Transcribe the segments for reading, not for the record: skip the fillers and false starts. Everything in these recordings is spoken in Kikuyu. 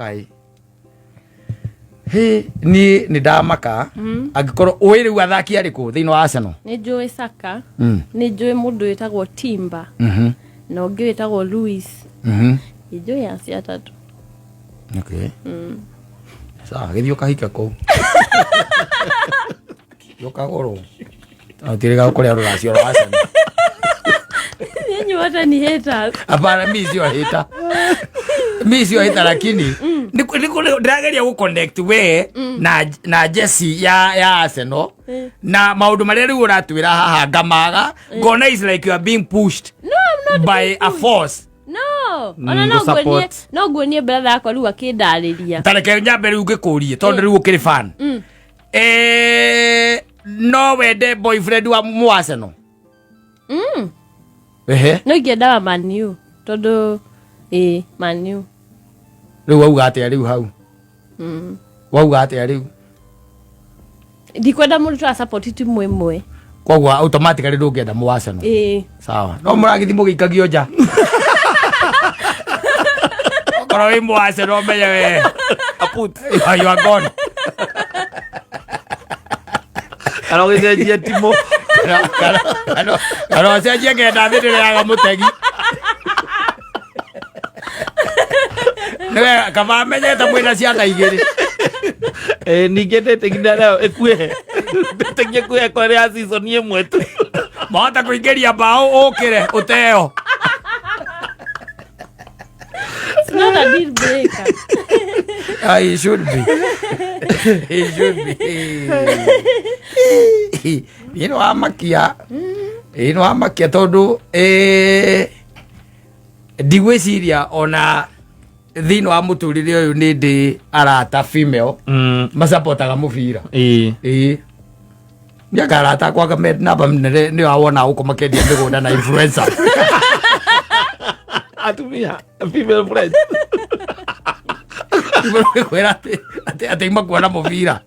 Kai hĩ, niĩ nĩ ndamaka angĩkorwo ũĩ rĩu athaki arĩkũ thĩinĩ wa Arsenal? Nĩ njũĩ Saka. Nĩ njũĩ mũndũ wĩtagwo Timber na ũngĩ wĩtagwo Louis. Nĩ njũĩ acio atatũ. Okay. Sawa, gĩthiĩ ũkahike kũu. Gĩthiĩ ũkagũrwo. Tirĩga kũrĩa rũracio rwa Arsenal. Nyinyi wote ni haters. Hapana, mi sio hater. Mi sio hater lakini ndĩrageria gũ connect we na Jesse ya Arsenal na maũndũ marĩa rĩu ũratwĩra haha ngamaga ngona is like you are being pushed No, I'm not by being a pushed. force. No, ona no nguonie Gũ-support. no nguonie brother yakwa rĩu akĩndarĩria. Ta reke nyambe rĩu ngĩkũrie tondũ rĩu ũkĩrĩ fan. No wende boyfriend wa mu Arsenal? Ehe. No ingĩenda wa Man U tondũ ĩ Man U. Rĩu wauga atĩa rĩu hau? Wauga atĩa rĩu? Ndikwenda mũndũ tũra support timu ĩmwe. Koguo automatically ndũngĩenda mu Arsenal. Ĩ. Sawa, no mũragĩthi mũgĩikagio nja. Okorwo wĩ mu Arsenal ũmenye we Kaput. you are gone. Kana ũgĩcenjie timũ. Kana ũcenjie ngenda thĩ ndĩrĩaga mũtegi. Nĩwe kaba amenyete mwĩna ciana igĩrĩ. Ningĩ ndĩtĩngina nayo ĩkuĩhe. Ndĩtĩngie ĩkuĩhe kwa ya season ĩmwe tu. Mahota kũingĩria mbaũ ũkĩre ũteo. It's not a deal breaker. Ah, he should be. He should be. Niĩ nĩ wamakia. Ĩĩ nĩ wamakia tondũ ndigwĩciria ona thĩinĩ wa mũtũrĩre ũyũ nĩ ndĩ arata female macapotaga mũbira. Ĩĩ. Nĩ arata akwa me namba nene nĩ wawona gũkũ makĩendia mĩgũnda na influencer. Atumia female friends. Kwĩra atĩ makuona mũbira.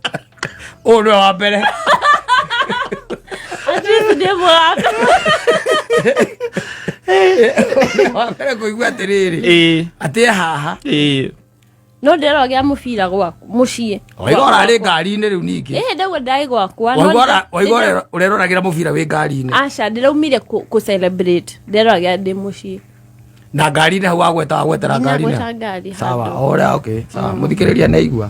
Ũyũ nĩwe wa mbere. At least ndĩ mũrata. Wa mbere kũigua atĩrĩrĩ. Atĩ e haha. No ndĩrogea mũbira gwaku mũciĩ. Waigua ũrarĩ ngari-inĩ rĩu ningĩ. Ĩĩ ndaigua ndarĩ gwakwa. No Waigua waigua ũreroragĩra mũbira wĩ ngari-inĩ. Aca ndĩraumire kũ celebrate. Ndĩrogea ndĩ mũciĩ. Na ngari-inĩ hau wagweta wagwetera ngari-inĩ. Ndinagweta ngari Sawa, handũ. ora okay. Sawa, mũthikĩrĩria nĩ aigua.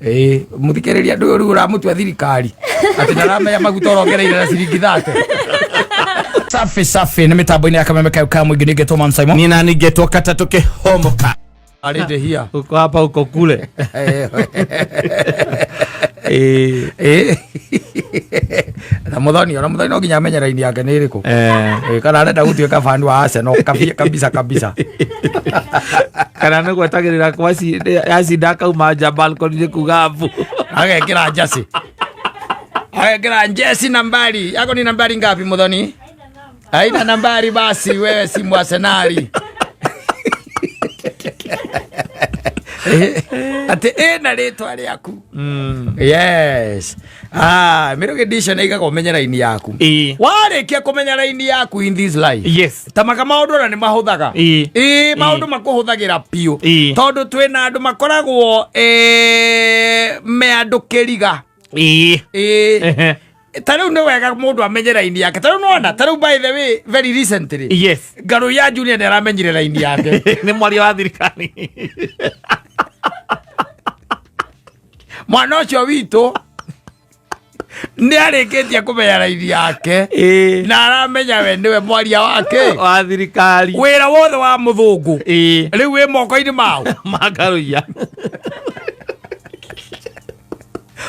Ĩĩ, mũthikĩrĩria ndũyũ rĩu ũramũtua thirikari. Atĩ ndaramenya maguta ũrongereire na ciringi 30. Safi safi nĩ mĩtambo-inĩ ya kameme kayo ka mũingĩ nĩngetwo Man Simon. Nina ningetwo katatũ kĩhomoka. Arĩ ndĩ hia. Uko hapa uko kule. Na muthoni ona muthoni no nginya amenye raini yake nĩ ĩrĩkũ. Eh. Kana arenda gũtuĩka fan wa Arsenal kabisa kabisa. Kana nĩ gwetagĩrĩra kwa yacinda akauma nja balcony kuga abu. Agekĩra njeci, agekĩra njeci. Nambari yako ni nambari ngapi, muthoni? Haina nambari, basi wewe si mwasenari. Atĩ ĩna rĩtwa rĩaku. Yes, ah, Mĩrũgĩ Edition ĩigaga ũmenye raini yaku. Warĩkia kũmenya raini yaku in this life, tamaka maũndũ ona nĩ mahũthaga. Ĩĩ, maũndũ makũhũthagĩra biũ. Tondũ twĩna andũ makoragwo me andũ kĩriga. Ĩĩ. Ta rĩu nĩ wega mũndũ amenye raini yake. Ta rĩu nona ta rĩu, by the way, very recently Ngarũ ya Junior nĩ aramenyire raini yake. Nĩ mwaria wa thirikari. Mwana ũcio witũ nĩ arĩkĩtie kũmenya raini yake na aramenya we nĩwe mwaria wake. Wa thirikari. Wĩra wothe wa mũthũngũ rĩu wĩ moko-inĩ mao. Makarũiya.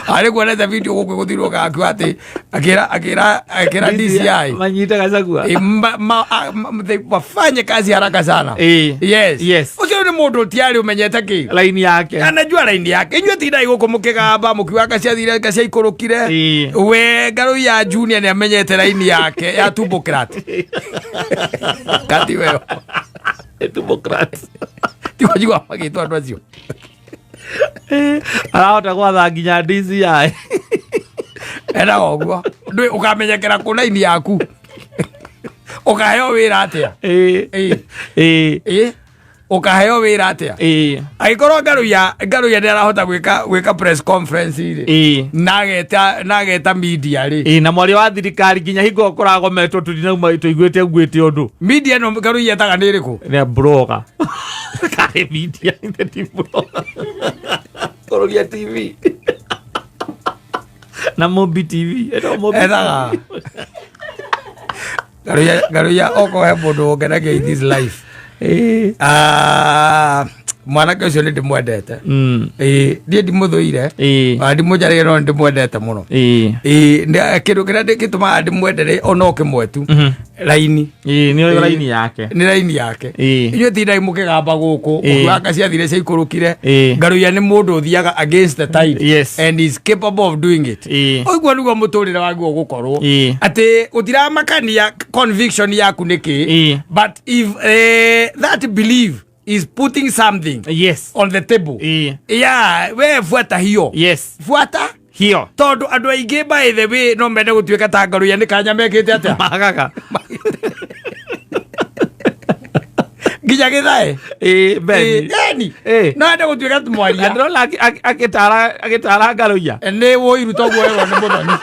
Arĩ kuonete video gũkũ gũthirwo gaku atĩ akĩra DCI manyite Gachagua. Wafanye kazi haraka sana. Yes. Ũcio nĩ mũndũ tiarĩ ũmenyete kĩ Laini yake. Anajua raini yake. Inyuĩ tindai gũkũ mũkĩgamba mũkiuga kaciathire kaciaikũrũkire. We Ngarũ ya Junior nĩ amenyete raini yake ya tumbũkrat kati weyo. Democrat. Tiwajua magĩtwo andũ acio. Arahota gwatha nginya DCI. Endaga ũguo ndũĩ ũkamenyekera kũ raini yaku ũkaheo wĩra atĩa. Ĩĩ. Ĩĩ. Ĩĩ. Ĩĩ. Ũkaheo wĩra atĩa? Angĩkorwo Ngaruiya nĩ arahota gwĩka press conference rĩ, na ageta media rĩ. Ĩĩ, na mwaria wa thirikari nginya hingo kũragometwo tũtinauma tũiguĩte augĩte ũndũ. Media ĩno Ngaruiya etaga nĩ ĩrĩkũ? Nĩ blogger. Karĩ media nĩ blogger. Kũrũria TV. Na Mobi TV. Ĩtagwo Mobi. Ethaga Ngaruiya okorwo he mũndũ ũngenagia in this life. Ah, mwanake ũcio nĩ ndĩmwendete. Ĩĩ, niĩ ndimũthũire. Ona ndimũnjarĩire, no nĩ ndĩmwendete mũno. Ĩĩ, kĩndũ kĩrĩa gĩtũmaga ndĩmwendere ona o kĩmwe tu, raini. Ĩĩ, nĩ ũrĩ raini yake. Nĩ raini yake. Inyuĩ tindai mũkĩgamba gũkũ. Mũkiuga ciathire ciaikũrũkire. Ngaruiya nĩ mũndũ ũthiaga against the tide and is capable of doing it. Ũguo nĩguo mũtũrĩre waguo ũgũkorwo, atĩ gũtiramakania conviction yaku nĩ kĩ, but if that belief is putting something on the table, yeah, we fuata hiyo. Fuata hiyo. Tondũ andũ aingĩ, by the way, no mende gũtuĩka ta Ngaruiya, nĩ kanya mekĩte atĩa? Magaga. Nginya gĩthae. Ĩĩ, Beni. Eni. Ĩĩ. No ende gũtuĩka mwaria. Ndĩrona agĩtara Ngaruiya. Nĩ wũiru toguo werwo nĩ mũthoni.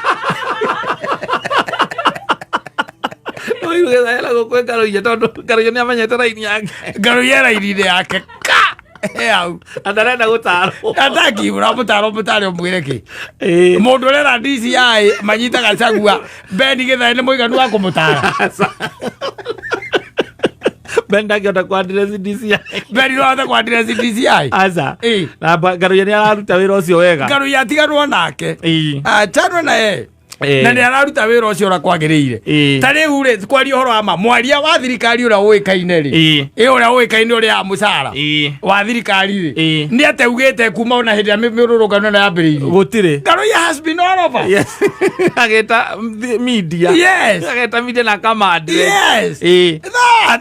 Ũiru gĩthae na gũkũ Ngaruiya, tondũ Ngaruiya nĩ amenyete raini yake. Ngaruiya raini-inĩ yake ka he hau. Na ndarenda gũtarwo. Ataki ũramũtara, ũmũtare ũmwĩre kĩ? Mũndũ ũrera DCI manyitaga cagua, Beni Gĩthae nĩ mũiganu wa kũmũtara? Ben ndangĩhota kwandireci DCI. Beni no ahote kwandireci DCI? Aca. Ĩĩ. Na Ngaruiya nĩ araruta wĩra ũcio wega. Ngaruiya atiganwo nake. Achanwo naye. Na nĩ araruta wĩra ũcio ũrĩa kwagĩrĩire. Ta rĩu rĩ, kwaria ũhoro wa ma, mwaria wa thirikari ũrĩa ũĩkaine rĩ, ĩ ũrĩa ũĩkaine, ũrĩa wa mũcara wa thirikari rĩ, nĩ ateugĩte kuma ona hĩndĩ ĩrĩa mĩrũrũngano ĩno yambĩrĩirie? Gũtirĩ. Ngaruiya has been all over. Yes. Agĩta media. Agĩta media na kamandire.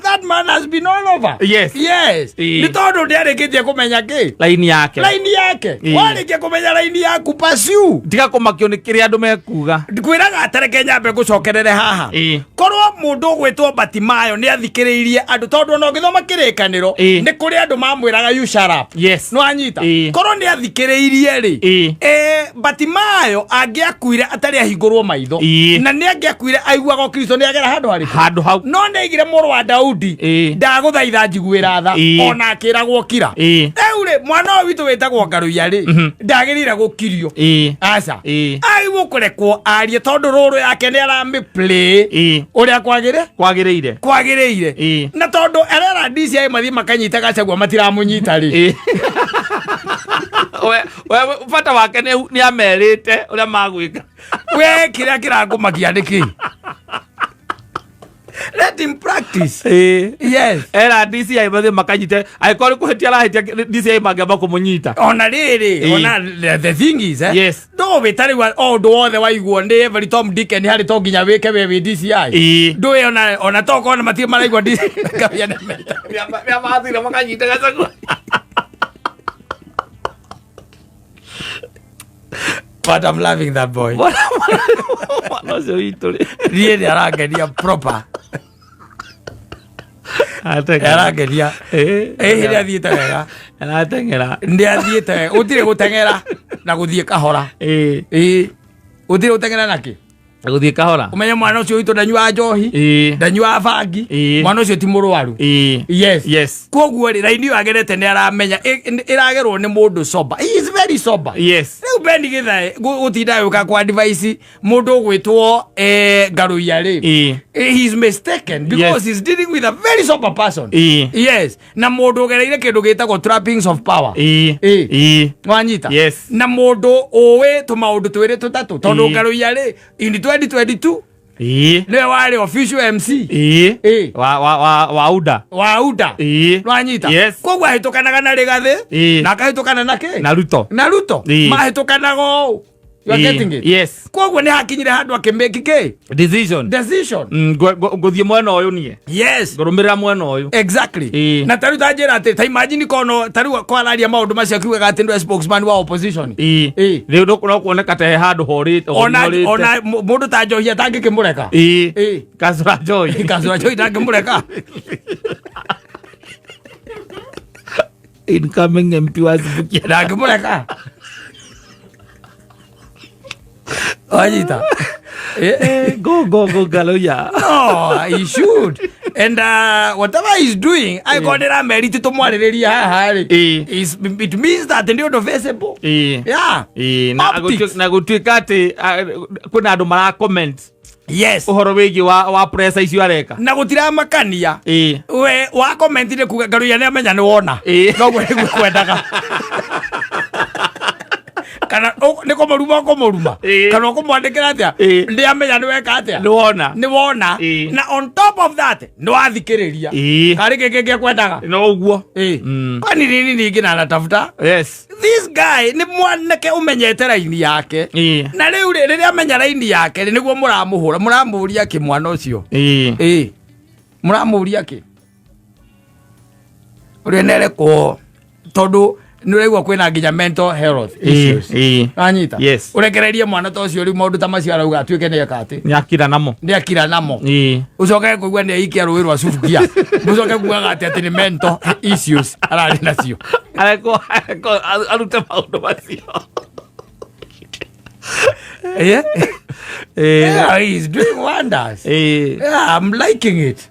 That man has been all over. Yes. Nĩ tondũ ndĩarĩkĩtie kũmenya kĩ? Laini yake. Laini yake. Warĩkia kũmenya laini yaku, pursue. Tiga kũmakio nĩ kĩrĩa andũ mekuga. Ngwĩraga atareke nyambe ngũcokerere haha. Korwo mũndũ ũgwĩtwo Batimayo nĩ athikĩrĩirie andũ, tondũ ona ũngĩthoma kĩrĩkanĩro, nĩ kũrĩ andũ mamwĩraga, "You shut up." Nĩ wanyita? Korwo nĩ athikĩrĩirie rĩ, Batimayo angĩakuire atarĩ ahingũrwo maitho. Na nĩ angĩakuire aiguaga Kristo nĩ agera handũ harĩkũ. Handũ hau. No nĩ aigire, "Mũrũ wa Daudi, ndagũthaitha njiguĩra tha." Ona akĩragwo kira. Rĩu rĩ, mwana ũyũ witũ wĩtagwo Ngaruiya rĩ, ndagĩrĩire gũkirio. Aca. Agĩrĩirwo kũrekwo arie, tondũ rũrũ yake nĩ aramĩ play ũrĩa kwagĩrĩ Kwagĩrĩire. Kwagĩrĩire. Na tondũ arera DCI mathiĩ makanyita Gachagua, matiramũnyita rĩ. We bata wake nĩ amerite ũrĩa magwĩka. We kĩrĩa kĩrakũmakia nĩ kĩ? Let him practice. Yes. Era DCI mathiĩ makanyite, angĩkorwo nĩ kũhĩtia arahĩtia, DCI mangĩamba kũmũnyita. Ona rĩrĩ, ona the thing is, ndũĩ ta rĩu o ũndũ wothe waiguo nĩ every Tom, Dick and Harry to nginya wĩke we wĩ DCI. Ndũĩ ona tokorwo na matirĩ maraigua DCI. Ngawia nĩ meta. Nĩa mathire makanyite Gachagua. But I'm loving that boy. Mwana ũcio witũ rĩ. Niĩ nĩ arangenia proper. Arateng'era. Arangenia. Ĩ nĩ athiĩte wega. Arateng'era. Nĩ athiĩte wega, gũtirĩ gũteng'era na gũthiĩ kahora. Ĩ, gũtirĩ gũteng'era nakĩ? Gũthiĩ kahora. Ũmenye mwana ũcio witũ ndanyuaga njohi, ndanyuaga bangi. Mwana ũcio ti mũrwaru. Yes. Koguo rĩ, raini ĩyo agerete nĩ aramenya ĩragerwo nĩ mũndũ sober. He is very sober. Rĩu Beni Gĩthae gũtinda gũka kwa advice mũndũ ũgwĩtwo Ngaruiya rĩ, he is mistaken because he's dealing with a very sober person. Yes, na mũndũ ũgereire kĩndũ gĩtagwo trappings of power. Wanyita? Yes. Na mũndũ ũĩ tũmaũndũ twĩrĩ tũtatũ, tondũ Ngaruiya rĩ, in 2022 nĩwe warĩ official MC. Wa UDA. Wa UDA. Nwanyita? Yes. Koguo ahĩtũkanaga na Rĩgathĩ na akahĩtũkana na kĩ? Na Ruto. Na Ruto. Mahĩtũkanaga ũũ. You are getting it? Yes. Koguo nĩ hakinyire handũ akĩmake kĩ? Decision. Decision. Ngũthiĩ mwena ũyũ niĩ. Ngũrũmĩrĩra mwena ũyũ. Exactly. Na tarĩu ta njĩra atĩ, ta imagine kono tarĩu kwararia maũndũ macio akiugaga atĩ nĩwe spokesman wa opposition. Rĩu no kuoneka ta he handũ horĩte. Ona mũndũ ta Njohi atangĩkĩmũreka. Kacũra Joy. Kacũra Njohi ndangĩmũreka. Incoming MP wa Subukia. Na ngĩmũreka wanyita. Eh, go go go, Ngaruiya. No, he should. And whatever he's doing, I got it ameriti tũmwarĩrĩria haha rĩ. It means that nĩ ũndũ visible. Yeah. Na Optics. Na gũtuĩka atĩ kwĩna andũ mara comment ũhoro wĩgiĩ wa pressure icio areka. Na gũtiramakania. We wa comment nĩ kuga Ngaruiya nĩ amenya nĩ wona. Noguo nĩguo kwendaga. Kana nĩ kũmũruma ũkũmũruma. Kana ũkũmwandĩkĩra atĩa? Nĩ amenya nĩ weka atĩa? Nĩ wona. Nĩ wona. Na on top of that, nĩ wathikĩrĩria. Karĩ kĩngĩ kĩngĩ No ũguo. Kwani nini ningĩ na anatafuta? This guy nĩ mwanake ũmenyete raini yake. Na rĩu rĩ, rĩrĩa amenya raini yake rĩ, nĩguo mũramũhũra, mũramũria kĩ mwana ũcio? Mũramũria kĩ? Ũrĩa nĩarekwo tondũ nĩ ũraigua kwĩna nginya mental health issues. Anyita? Yes. Ũrekererie mwana ta ũcio rĩu maũndũ ta macio arauga atuĩke nĩ eka atĩ. Nĩ akira namo. Nĩ akira namo. Ũcoke kũigua nĩ aikia rũĩ rwa subukia. Mũcoke kugaga atĩ nĩ mental issues ararĩ nacio. Arekwo arute maũndũ macio. Yeah, he's doing wonders. Yeah, I'm liking it.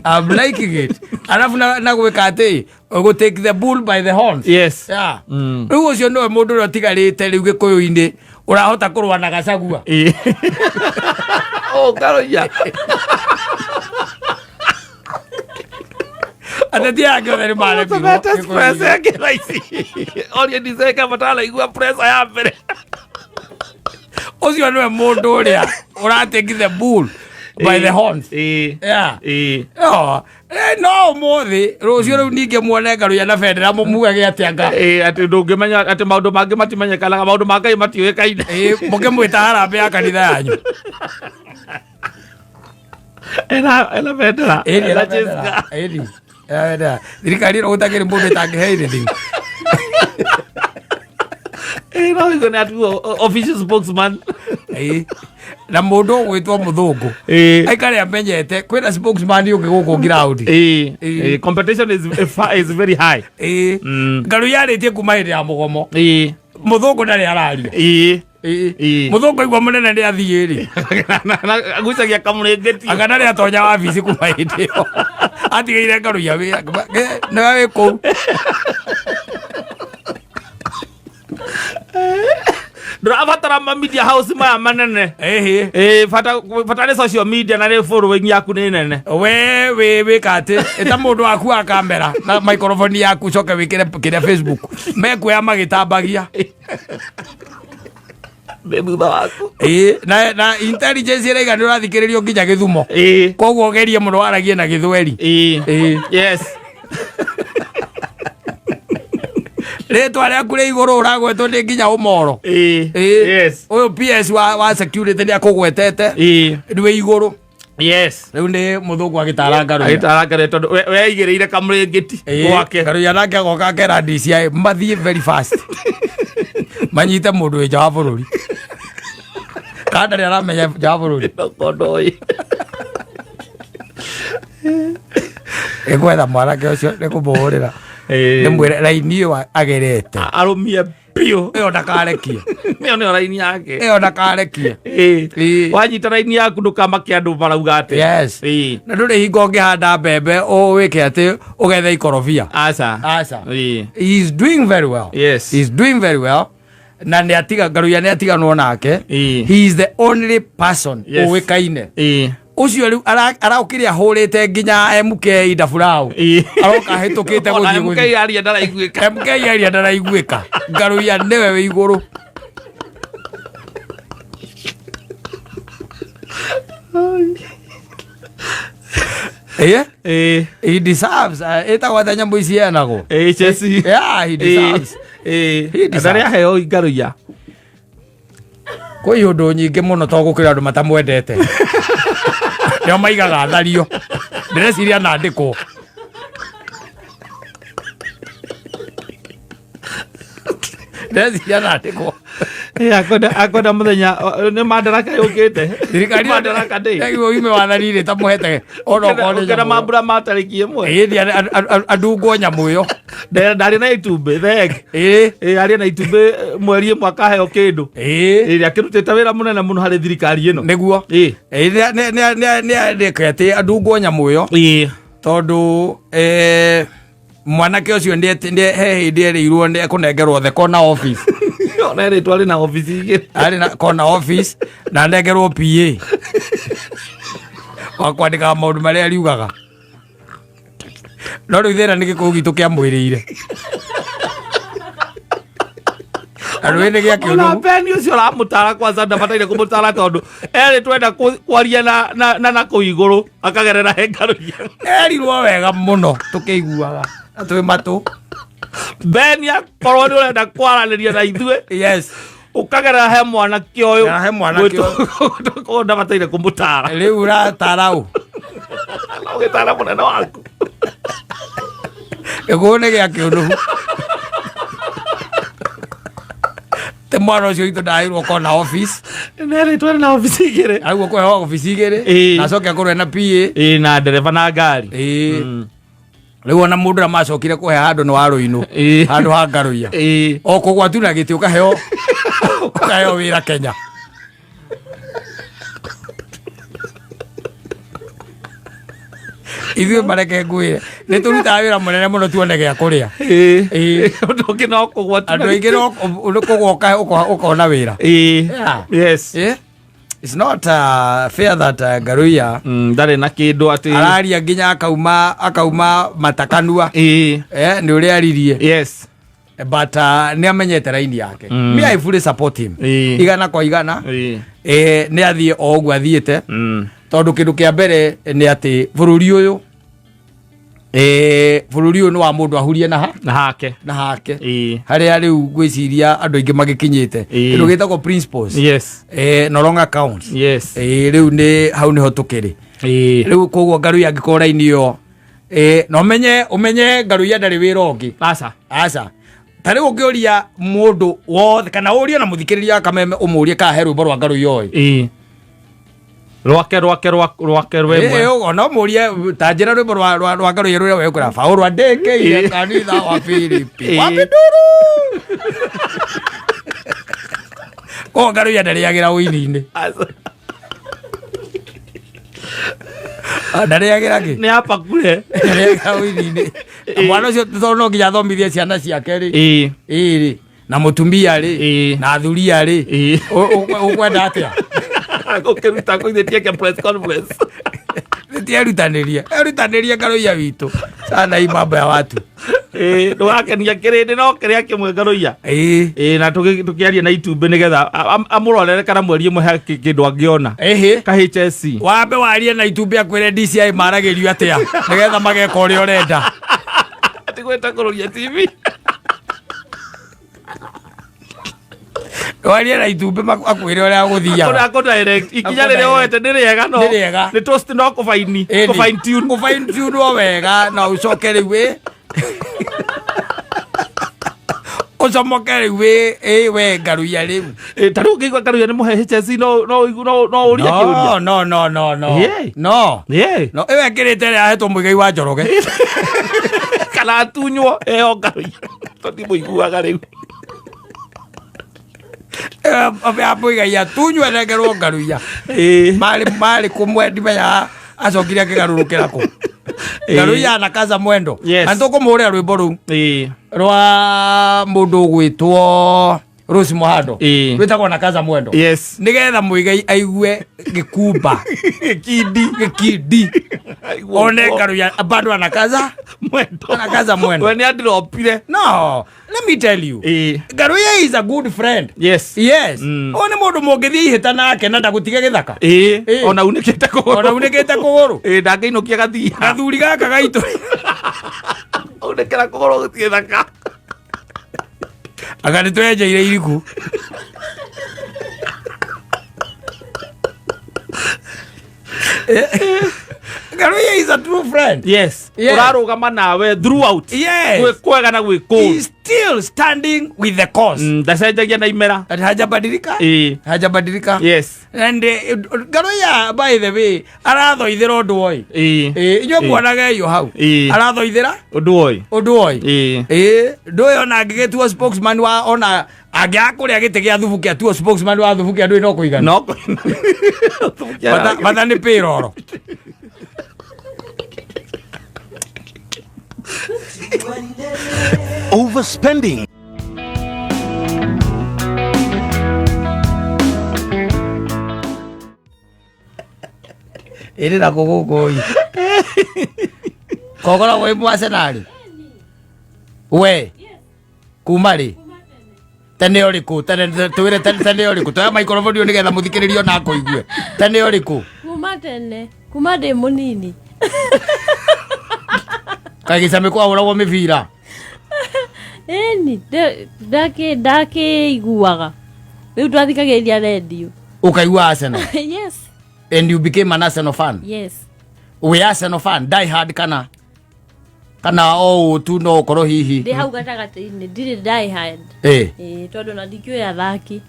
I'm liking it. Alafu na gwĩka atĩ go take the bull by the horns. Yeah. Rĩu ũcio nĩwe mũndũ ũrĩa ũtigarĩte rĩu Gĩkũyũ-inĩ ũrahota kũrũa na Gachagua. Oh, Ngaruiya. Ateti aya angĩ othe nĩ maremirwo. Ũtũmete pressure yake thaa ici. Oria ndiceka mataraigua pressure ya mbere. Ũcio nĩwe mũndũ ũrĩa ũratake the bull by the horns. Yeah. No, no ũmũthĩ rũciũ rĩu ningĩ muone Ngaruiya na bendera mũmugage atĩa nga. Atĩ ndũngĩmenya atĩ maũndũ mangĩ matimenyekanaga, maũndũ ma Ngai matiũĩkaine. Mũkĩmwĩta harambee ya kanitha yanyu. Ena bendera. Ĩni, Ena ena bendera. Jessica. Ĩni, ena bendera. Thirikari ĩno gũtakĩrĩ mũndũ ĩtangĩhe anything. No ũguo nĩ atuo official spokesman. Na mũndũ ũgwĩtwo mũthũngũ. Aikare amenyete kwĩna spokesman ũngĩ gũkũ ground. Competition is very high. Ngaruiya arĩtie kuma hĩndĩ ya mũgomo. Mũthũngũ ndarĩ araria. Mũthũngũ aigua mũnene nĩ athiĩ rĩ. Agucagia kamũrĩngĩti. Anga ndarĩ atonya wabici kuma hĩndĩ ĩyo. Atigĩire Ngaruiya wĩra. Nĩwe wĩ kũu. Ndũrabatara ma media house maya manene. Bata nĩ social media na nĩ following yaku nĩ nene. We wĩka atĩ ĩta mũndũ waku wa kamera na microphone yaku ũcoke wĩkĩre kĩrĩa Facebook. Mekuoya magĩtambagia. Nĩ thutha waku. Na intelligence ĩraiga nĩ ũrathikĩrĩrio nginya Gĩthumo. Koguo ũgerie mũno waragie na Gĩthweri. Yes. Rĩtwa rĩaku rĩ igũrũ ũragwetwo nĩ nginya ũmoro. Yes. Ũyũ PS wa security nĩ akũgwetete. Nĩ wĩ igũrũ. Rĩu nĩ mũthũngũ agĩtara Ngaruiya. Agĩtara Ngaruiya tondũ weigĩrĩire kamũrĩngĩti gwake. Ngaruiya nake agoka akera DCI mathiĩ very fast. Manyite mũndũ wĩ nja wa bũrũri. Kana ndarĩ aramenya nja wa bũrũri. Ndoĩ. Ĩgwetha mwanake ũcio nĩ kũmũhũrĩra. Nĩmwĩre raini ĩyo agerete. Arũmie biũ. Ĩyo ndakarekie. Ĩyo nĩyo raini yake. Ĩyo ndakarekie. Wanyita raini yaku ndũkamake andũ marauga atĩ. Yes. Na ndũrĩ hingo ũngĩhanda mbembe ũwĩke atĩ ũgethe ikorobia. Aca. Aca. He is doing very well. Yes. He is doing very well. Na nĩ atiga Ngaruiya nĩ atiganwo nake. He is the only person ũĩkaine. Ũcio rĩu araũkire ahũrĩte nginya MK Ndaburau. Aroka ahĩtũkĩte Ona gũthiĩ MK gũthiĩ. aria ndaraiguĩka. MK aria ndaraiguĩka. Ngaruiya nĩwe wĩ igũrũ. He deserves. Ĩtagwo atĩa nyamũ ici yenagwo? Chelsea. Yeah, he deserves. He deserves. Ndarĩ aheo Ngaruiya. Kwĩ ũndũ nyingĩ mũno to gũkĩra andũ matamwendete. Nĩo maigaga thario. Ndĩreciria nandĩkwo. Ndĩreciria nandĩkwo. Eh, akwenda muthenya nĩ Madaraka yũkĩte. Thirikari Madaraka Day. Nĩguo ume wathani-inĩ ta mũhete ona okorwo nĩ Ũkĩenda nyamũ ĩyo. mambura ma tarĩki 1. Ĩĩ, andungwo nyamũ ĩyo. Ndarĩ na itumbĩ theg. Ĩĩ. Ĩĩ, arĩ na itumbĩ mweri 1 akaheo kĩndũ. Ĩĩ. Ĩrĩa akĩrutĩte wĩra mũnene mũno harĩ thirikari ĩno. Nĩguo. Ĩĩ. Ĩĩ, nĩ andĩke atĩ andungwo nyamũ ĩyo. Ĩĩ. Tondũ mwanake ũcio he hĩndĩ erĩirwo nĩ ekũnengerwo the corner office. Ona erĩtwo arĩ na office igĩrĩ. Arĩ na corner office na anengerwo PA wa kwandĩkaga maũndũ marĩa ariugaga. No rĩu thĩna nĩ gĩkũyũ gitũ kĩamwĩrĩire. Na rũĩ nĩ gĩa Ona kĩũnũhu. Beni ũcio ũramũtara kwanza ndabataire kũmũtara tondũ erĩ twenda kwaria na kũu igũrũ akagerera he Ngaruiya. Erirwo wega mũno tũkĩiguaga na twĩ matũ. Beni akorwo nĩ ũrenda kwaranĩria na ithuĩ. Yes. Ũkagerera he mwanake ũyũ. He mwanake ũyũ. Koguo ndabataire kũmũtara. Rĩu ũratara ũ? Na ũgĩtara mũnene waku. Gĩkũyũ nĩ gĩa kĩũnũhu. Te mwana ũcio witũ ndaheirwo kona office. Nĩ erĩtwo arĩ na office igĩrĩ. Aguo kũheo office igĩrĩ. Ĩĩ. Na acoke akorwo ena PA. Ĩĩ, na ndereba na ngari. Ĩĩ. Mm. Rĩu ona mũndũ ũrĩa macokire kũhe handũ nĩ wa Rũinũ. Ĩĩ. Handũ ha Ngaruiya. Ĩĩ. O kũgwa tu na gĩtĩ ũkaheo wĩra Kenya. Ithuĩ mareke ngwĩre nĩ tũrutaga wĩra mũnene mũno tuone gĩa kũrĩa. Ĩĩ. Ĩĩ. Ũndũ ũngĩ no kũgwa tu na Andũ aingĩ gĩtĩ. no kũgwa ũkona wĩra. Ĩĩ. Yeah. Yes. Ĩĩ. It's not fair that Ngaruiya Ndarĩ na kĩndũ atĩ araria nginya akauma matakanua. Ĩĩ. Nĩ ũrĩa aririe. Yes. But nĩ amenyete raini yake. Me I fully support him. Ĩĩ. Igana kwa igana. Ĩĩ. Nĩ athiĩ o ũguo athiĩte. Mm. Tondũ kĩndũ kĩa mbere nĩ atĩ bũrũri ũyũ, bũrũri ũyũ nĩ wa mũndũ ahurie na ha? Na hake. Na hake. Ĩĩ. Harĩa rĩu ngwĩciria andũ aingĩ magĩkinyĩte. Ĩĩ. Kĩndũ gĩtagwo principles. Yes. No longer counts. Yes. Rĩu nĩ hau nĩho tũkĩrĩ. Ĩĩ. Rĩu koguo Ngaruiya angĩkorwo raini ĩyo, na ũmenye Ngaruiya ndarĩ wĩra ũngĩ. Aca. Aca. Ta rĩu ũngĩũria mũndũ wothe kana ũrie na mũthikĩrĩria wa Kameme ũmũrie kana he rwĩmbo rwa Ngaruiya ũĩ. Ĩĩ. Rwake, rwake, rwake rwemwe. Ĩĩ, ona ũmũrie ta njĩra rwĩmbo rwa Ngaruiya rũrĩa we ũkwĩra, Paũlũ andĩkĩire Ĩĩ. kanitha wa Filipi. Ĩĩ. Wa Pinduru. Koguo Ngaruiya ndarĩagĩra ũini-inĩ. Aca. Ndarĩagĩra kĩ? Nĩ apakure. Ndarĩagĩra ũini-inĩ. Ĩĩ. Mwana ũcio tondũ no nginya athomithie ciana ciake rĩ. Ĩĩ. Ĩĩ rĩ. Na mũtumia rĩ. Ĩĩ. Na athuria rĩ. Ĩĩ. Ũkwenda atĩa? Ũkĩruta kũithĩtie ke press conference. Tierutanĩrie. Erutanĩrie Ngaruiya witũ. Sana hii mambo ya watu. Ĩĩ, ndũgakenia kĩrĩndĩ no kĩrĩa kĩmwe Ngaruiya. Ĩĩ. Ĩĩ, na tũkĩaria na itumbĩ nĩgetha amũrorere kana mweri ĩmwe he kĩndũ angĩona. Ĩhĩ. Ka HSC. Wambe warie na itumbĩ akwĩre DCI maragĩrio atĩa nĩgetha mageka ũrĩa ũrenda. Ati gwĩta kũrũria TV. Warie na itumbĩ akwĩre ũrĩa gũthiaga. Akũ direct. Ikinya Akũ rĩrĩa direct. woete nĩ rĩega no. Nĩ rĩega. Nĩ toast no kũbaini. Ĩni. Kũ fine tune. Kũ fine tune o wega na ũcoke rĩu ĩ. Ũcomoke rĩu ĩ we Ngaruiya rĩu. Ĩ, ta rĩu ũngĩigua Ngaruiya nĩ mũhe HSC no ũrie kĩũria. No, no, no, no, no. Ĩ. No. Ĩ. No, ĩyo ĩkĩrĩte ĩrĩa ahetwo Muigai wa Njoroge. Kana atunywo ĩyo Ngaruiya. Tũtimũiguaga rĩu. Ya Muigai atunywo anengerwo Ngaruiya. Ĩ. Marĩ kũmwe ndimenyaga acokire akĩgarũrũkĩra kũ. Ĩ. Ngaruiya na Kaza Mwendo. Yes. Na nĩtũkũmũhũrĩra rwĩmbo rũu. Ĩ. Rwa mũndũ ũgwĩtwo Rose Muhando. Ĩ. Rwĩtagwo na Kaza Mwendo. Yes. Nĩgetha Muigai aigue gĩkumba. Gĩkindi. Gĩkindi. Aigua One ũguo. Ngaruiya bado anakaza Mwendo. Anakaza mwendo. We nĩandiropire. No, let me tell you. Ĩ. Ngaruiya is a good friend. Yes. Yes. Mm. Ũyũ nĩ mũndũ mũngĩthiĩ ihĩta nake na ndagũtige gĩthaka. Ĩ. Ĩ. Ona unĩkĩte kũgũrũ. Ona unĩkĩte kũgũrũ. Ĩ, ndangĩinũkia gathia. Gathuri gaka gaitũ. Unĩkĩra kũgũrũ gũtirĩ gĩthaka. Anga nĩtwenjeire iriku. Ngaruiya is a true friend. Yes. Yes. Ũrarũgama nawe throughout. Yes. Gwĩ kwega na gwĩ kũũru. He's still standing with the cause. Ndacenjagia na imera. And hajabadilika. Ĩĩ. Hajabadilika. Yes. And Ngaruiya, by the way, arathoithĩra ũndũ oi. Ĩĩ. Ĩĩ, inyuĩ Ĩĩ. muonaga iyo hau. Ĩĩ. Arathoithĩra Ũndũ oi. ũndũ oi. Ĩĩ. Ĩĩ, ndũĩ ona angĩgĩtuo spokesman wa ona angĩaga kũrĩa gĩtĩ gĩa thubukia atuo spokesman wa thubukia ndũĩ no kũigana. No. Bata nĩ payroll. Overspending. Ĩrĩ na kũgũkũ ĩ. Kokoragwo wĩ mwacenarĩ? We? Kuma rĩ? Tene ũrĩkũ? Tene twĩre tene ũrĩkũ? Toya microphone ĩyo nĩgetha mũthikĩrĩrio ona akũigue. Tene ũrĩkũ? Kuma tene, kuma ndĩ mũnini. Kaĩ gĩcamĩ kwahũragwo mĩbira? Ĩni, ndakĩiguaga. Rĩu twathikagĩrĩria redio. Ũkaigua Arsenal? Yes. And you became an Arsenal fan? Yes. Wĩ Arsenal fan, die hard kana? Kana o ũũ tu no ũkorwo hihi? Ndĩ hau gatagatĩ-inĩ, ndirĩ die hard. Ĩĩ. Ĩĩ, tondũ na ndikĩũĩ athaki.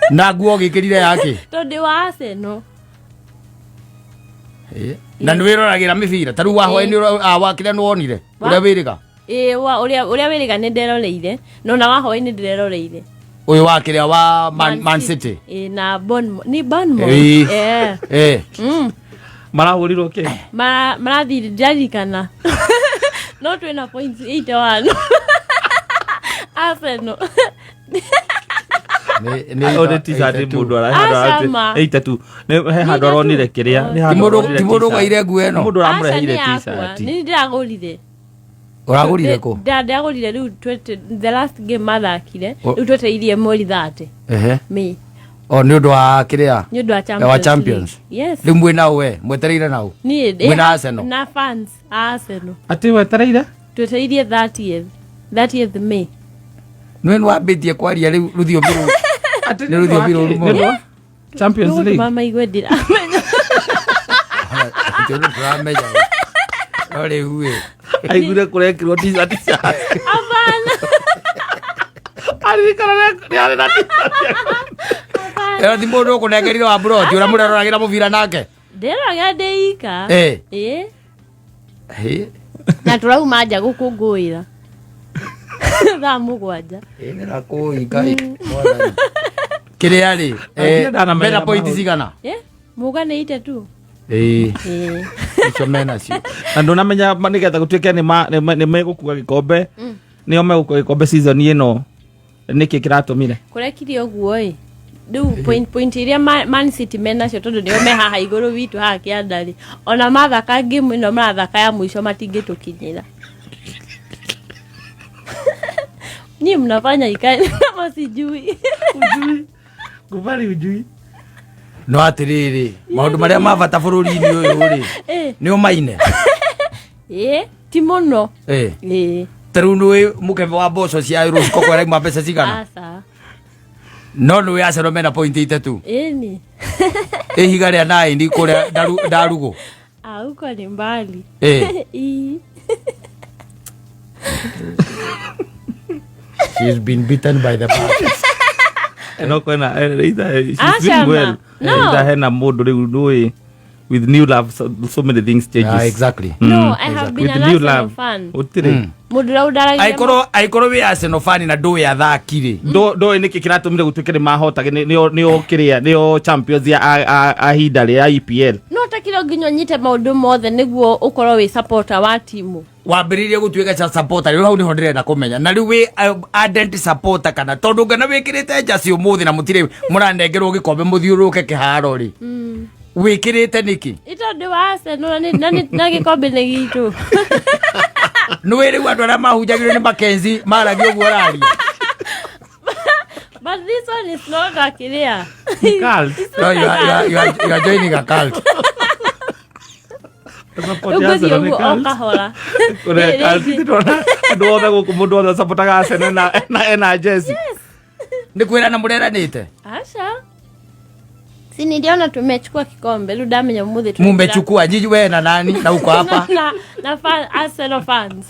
Na nguo ũgĩkĩrire yake? Tondũ ndĩ wa Arsenal. Ĩĩ. Na nĩ wĩroragĩra mĩbira? Ta rĩu wa hwaĩ-inĩ wa kĩrĩa nĩ wonire? Wa? Ũrĩa wĩrĩga? Ĩĩ, wa ũrĩa ũrĩa wĩrĩga nĩ nderoreire. No na wa hwaĩ-inĩ ndĩreroreire. Ũyũ wa kĩrĩa wa Man City? Ĩĩ, na Bournemouth. Nĩ Bournemouth? Ĩĩ. Ĩĩ. Ĩĩ. Marahũrirwo kĩ? Marathire ndirarikana. No twĩna points 81. Arsenal. Nĩ O nĩ t-shirt mũndũ Aca ma. 82. Nĩ he handũ Nĩ aronire itatu. kĩrĩa. Nĩ Ti handũ mũndũ aronire ti mũndũ t-shirt. ũgaire nguo ĩno. Mũndũ Aca ũramũreheire nĩ yakwa. t-shirt. Nĩ ndĩragũrire. Ũragũrire kũ? Ndagũrire rĩu the last game mathakire. O- Rĩu twetereirie mweri 30. Ehe. May. O nĩ ũndũ wa kĩrĩa? Nĩ ũndũ wa Champions. Wa Champions. League. Yes. Rĩu mwĩ nao we, mwetereire nao. Niĩ Mwĩ na Arsenal. Na fans a Arsenal. Atĩ wetereire? Twetereirie 30th. 30th May. Nĩ nĩ wambĩtie kwaria rĩu rũthiomi rũu. Atĩ Nĩ rũthiomi rũru nĩ ũndũ wa Champions Rĩu League. gũtũma maigue ndiramenya. Tondũ tũramenya. No rĩu ĩ. Aiguire kũrekirwo t-shirt cia. Hapana. Aririkana nĩ arĩ na t-shirt. Ĩyo ti mũndũ ũkũnengerire wa mburoti ũrĩa mũreroragĩra mũbira nake. Ndĩroraga ndĩ ika. Ĩ. Ĩ. Ĩ. Na tũrauma nja gũkũngũĩra. Thaa 7. Ĩ nĩ rakũi Ngai. Mwathani. Kĩrĩa rĩ? Ndirĩ ndanamenya Mena point maũndũ. cigana? Ĩ? Muga nĩ 3. Ĩ. Ĩ. Icio menacio. Na ndũnamenya nĩgetha gũtuĩke nĩ megũkua gĩkombe. Nĩo megũkua gĩkombe season ĩno. Nĩkĩ kĩratũmire? Kũrekire ũguo ĩ. Rĩu point iria Man City menacio tondũ nĩo me haha igũrũ witũ haha kĩanda rĩ. Ona mathaka game ĩno marathaka ya mũico matingĩtũkinyĩra. Nyinyi mnafanya ikae kama sijui. Ujui. Kubali ujui. No atĩrĩrĩ, maũndũ marĩa ma bata bũrũri-inĩ ũyũ rĩ, Ĩ. nĩ ũmaine. Ĩ, ti mũno. Ĩ. Ĩ. Ta rĩu nĩũĩ mũkebe wa mboco cia Rosecoco ĩrauma mbeca cigana? Aca. No nĩũĩ Arsenal mena point 3. Ĩni. Ihiga rĩa 9 kũrĩa Ndarugũ. Ah, huko ni mbali. Ĩ. Ĩ. She's been beaten by the bus. No kwena either she's Aca doing ma. well. No. Either hena mũndũ rĩu nĩũĩ with new love so many things changes. Ah, exactly. No, I have been With an new Arsenal love. fan. Gũtirĩ. Mũndũ ũrĩa ũndaragia Aikorwo wĩ Arsenal fan na ndũĩ athaki rĩ. Ndoĩ nĩkĩ kĩratũmire gũtuĩke nĩ mahota nĩo kĩrĩa nĩo champions ya a ihinda rĩa EPL. No takiro nginya ũnyite maũndũ mothe nĩguo ũkorwo wĩ supporter wa timu. Wambĩrĩirie gũtuĩka cha supporter rĩu hau nĩho ndĩrenda kũmenya. Na rĩu wĩ ardent supporter kana tondũ ngana wĩkĩrĩte jersey ũmũthĩ na mũtirĩ mũranengerwo gĩkombe mũthiũrũrũke kĩharo rĩ. Wĩkĩrĩte nĩkĩ? Ĩ tondũ wa Arsenal na gĩkombe nĩ gitũ. Nĩũĩ rĩu andũ arĩa mahunjagĩrio nĩ Mackenzie maragia ũguo ũraria. But this one is not a clear. Cult. It's No, not a cult. you are joining a cult. Support Ũgũthiĩ Arsenal nĩ ũguo o cult. kahora. Kũrĩa Rĩ- cult rĩngĩ. ndĩrona andũ othe gũkũ mũndũ othe supportaga Arsenal na ena jersey. Nĩ kwĩrana mũreranĩte? Aca. Si niliona tumechukua kikombe rĩu ndamenya ũmũthĩ tũraingĩra- Mumechukua nyinyi we na nani na uko hapa? Na Arsenal fans.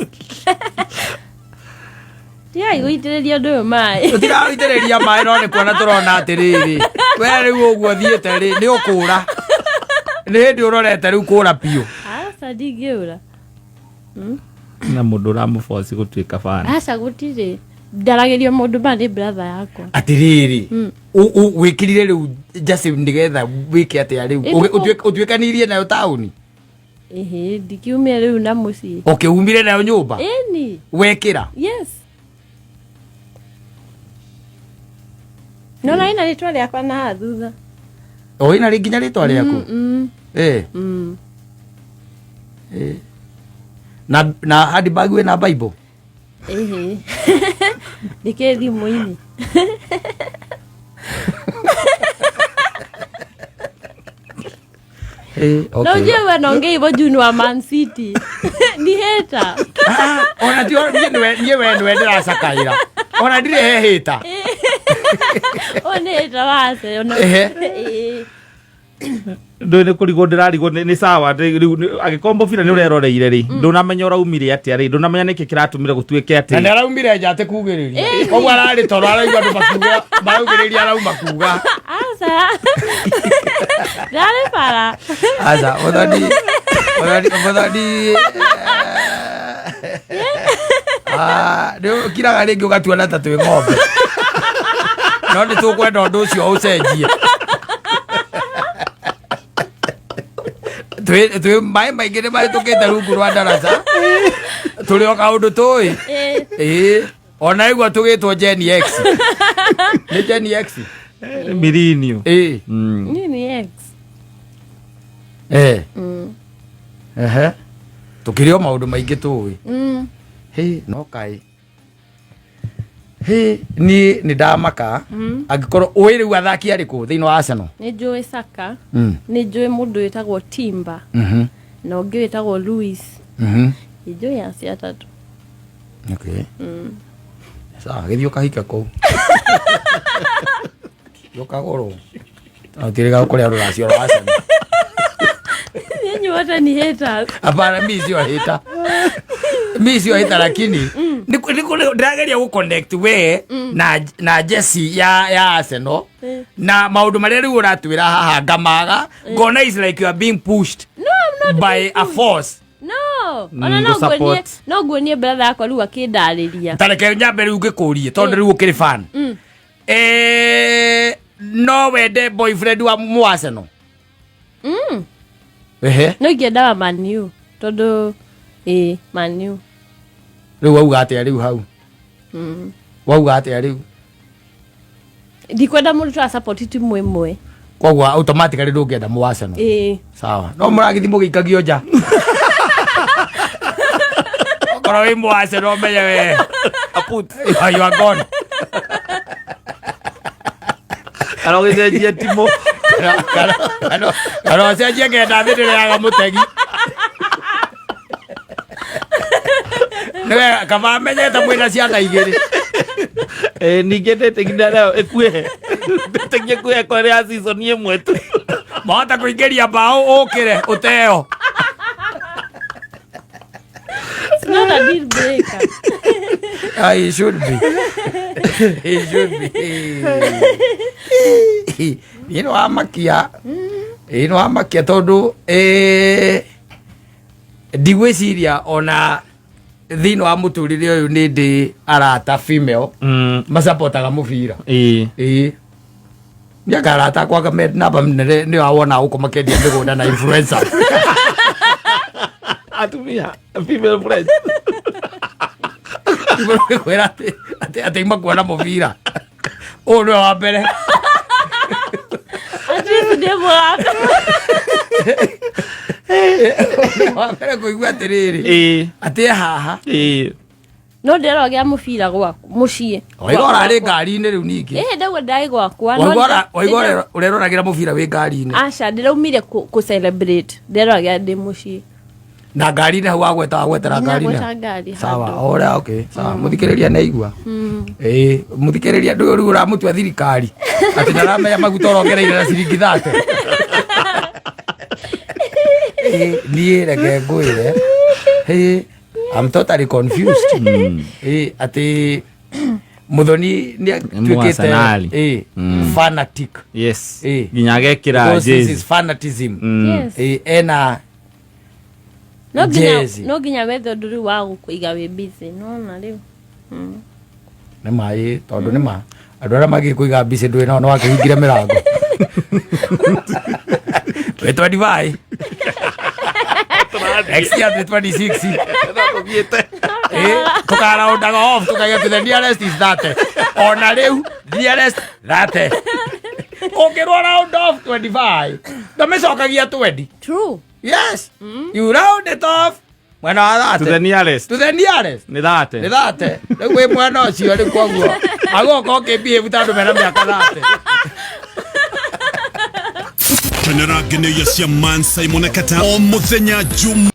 Tigai gũitĩrĩria ũndũ ũyũ maĩ. Tũtiraitĩrĩria maĩ no nĩ kuona tũrona atĩrĩrĩ, we rĩu ũguo thiĩte rĩ nĩ ũkũra, nĩ hĩndĩ ũrorete rĩu kũra biũ. Aca, ndingĩũra. Na mũndũ ũramũboci gũtuĩka fan? Aca, gũtirĩ. Ndaragĩrio maũndũ maya nĩ brother yakwa. Atĩrĩrĩ, wĩkĩrire rĩu jersey nĩgetha wĩke atĩa rĩu? Ũtuĩkanirie nayo taũni? Ĩhĩ, ndikiumia rĩu na mũciĩ. Ũkĩumire nayo nyũmba? Ĩni. Wekĩra? Yes. Nona ĩna rĩtwa rĩakwa na haha thutha. O ĩna nginya rĩtwa rĩaku? Mm. Eh. Mm. Eh. Na handbag wĩna Bible? Ĩhĩ. Ndĩkĩrĩ thimũ-inĩ. Eh, Na okay. ujue wanaongea hivyo juu ni wa Man City. Ni hater. Ah, ona ti niĩ nĩwe, niĩ we nĩwe ndĩracakaĩra, ona ndirĩ he hater. Ũyũ nĩ hater wa Arsenal. Ehe. Ĩĩ. Ndå nä kå rigwo ndä rarigwo nä sawa rä u agäkorwo må bira nä å reroreire rä ndå ũraumire atä rä ndå nä kä kä ratå mire gå tuä ke Na nĩ atä araumire nja atĩ kugĩrĩria, koguo ararĩ toro araigua andũ makiuga maraugĩrĩria, arauma kuga. Aca. Ndarĩ bara. Aca, mũthoni, mũthoni, mũthoni. Ah, nĩ ũkiraga rĩngĩ ũgatuona ta twĩ ng'ombe, no nĩ tũkwenda ũndũ ũcio ũcenjie. Twĩ maĩ maingĩ nĩ mahĩtũkĩte rungu rwa ndaraca, tũrĩ o kaũndũ tũĩ. Ĩĩ. Ĩĩ, ona ĩguo tũgĩtwo Gen X, nĩ Gen X. Mirinio. Ĩĩ. Niĩ nĩ X. Eh. Ehe. Tukĩrĩ o maũndũ maingĩ tũĩ. Hĩ, no kaĩ. Hĩ, niĩ nĩ ndamaka angĩkorwo ũĩ rĩu athaki arĩkũ thĩinĩ wa Arsenal. Nĩ njũĩ Saka. Nĩ njũĩ mũndũ wĩtagwo Timber. Na ũngĩ wĩtagwo Louis. Nĩ njũĩ acio atatũ. Okay. Sawa, gĩthiĩ ũkahike kũu. Gĩthiĩ ũkagũrwo. Ũtirĩga kũrĩa rũracio rwa Arsenal. Nyinyi wote ni haters. Hapana, mi sio hater. Mi sio hater, lakini ndĩrageria gũ connect we na jersey ya Arsenal na maũndũ marĩa rĩu ũratwĩra haha, ngamaga ngona is like you are being pushed No, I'm not by being a pushed. force. No. Ona no Go nguonie support. no nguonie brother yakwa rĩu akĩndarĩria. Ta reke nyambe rĩu ngĩkũrie, tondũ rĩu ũkĩrĩ fan. No wende boyfriend wa mu Arsenal? Ehe. No ingĩenda wa Man U tondũ ĩĩ, Man U. Rĩu wauga atĩa rĩu hau? Wauga atĩa rĩu? Ndikwenda mũndũ tũra support timu ĩmwe. Koguo automatically ndũngĩenda mu Arsenal? Ĩĩ. Sawa, no mũragĩthi mũgĩikagio nja. Okorwo wĩ mu Arsenal, ũmenye we you are gone. Kana å gä cenjie timå. Kana ũcenjie ngenda thĩ ndĩrĩaga mũtegi. Nĩwe kaba menyete mwĩna ciana igĩrĩ. Ningä ndä nayo ä kuä ndä kuä kwa ya season ĩmwe tu. Mahota kũingĩria mbaũ ũkĩre ũteo. It's not a deal breaker. Ah, he should be. He should be. Niĩ nĩ wamakia. Ĩĩ, nĩ wamakia tondũ ndigwĩciria ona thĩinĩ wa mũtũrĩre ũyũ nĩ ndĩ arata female macapotaga mũbira. Ĩĩ. Ĩĩ, nĩanga arata akwa me namba nene nĩ wawona gũkũ makĩendia mĩgũnda na influencers. Atumia female friends. Kwĩra atĩ makuona mũbira ũyũ nĩwe wa mbere. At least ndĩ mũrata. Wa mbere kũigua atĩrĩrĩ atĩ e haha. No ndĩrogea mũbira gwaku mũciĩ. Waigua ũrarĩ ngari-inĩ rĩu ningĩ? Ĩĩ, ndauga ndarĩ gwakwa. No Waigua ũreroragĩra mũbira wĩ ngari-inĩ? Aca, ndĩraumire kũ celebrate, ndĩrogea ndĩ mũciĩ. Na ngari-inĩ hau wagweta, wagwetera Nginya ngari-inĩ. gweta ngari Sawa. Handũ. Ora, okay, sawa, muthikĩrĩria nĩ aigua. Ĩĩ, mũthikĩrĩria ndũyũ rĩu ũramũtua thirikari atĩ ndaramenya maguta ũrongereire na ciringi 30. Ĩĩ, niĩ reke ngwĩre. Ĩĩ, I'm totally confused. Ĩĩ, atĩ Muthoni nĩ atuĩkĩte Arsenal. ĩĩ, fanatic. Yes. Ĩĩ. Nginya agekĩra Because this jezi. is fanatism. Yes. Ĩĩ, ena No nginya jezi. No nginya wethe ũndũ rĩu wa gũkũiga wĩ busy, nona rĩu. Nĩ ma, ĩĩ, tondũ nĩ ma andũ arĩa magĩkũiga mbici ndũĩ nao nĩ wakĩhingire mĩrango wĩ 25, next year twĩ 26. Ĩĩ, tũkaraũndaga off tũkaiga to the nearest is 30. Ona rĩu nearest 30 ũngĩrwo round off 25, ndamĩcokagia 20. True. Yes, you round it off mwena wa To the 30. nearest. To the nearest. Nĩ 30. Nĩ 30. Rĩu wĩ mwena ũcio rĩu, koguo agoka ũkĩbehave ta andũ mena mĩaka 30. Kenera ngenyo cia Man Simon Kata o muthenya Juma.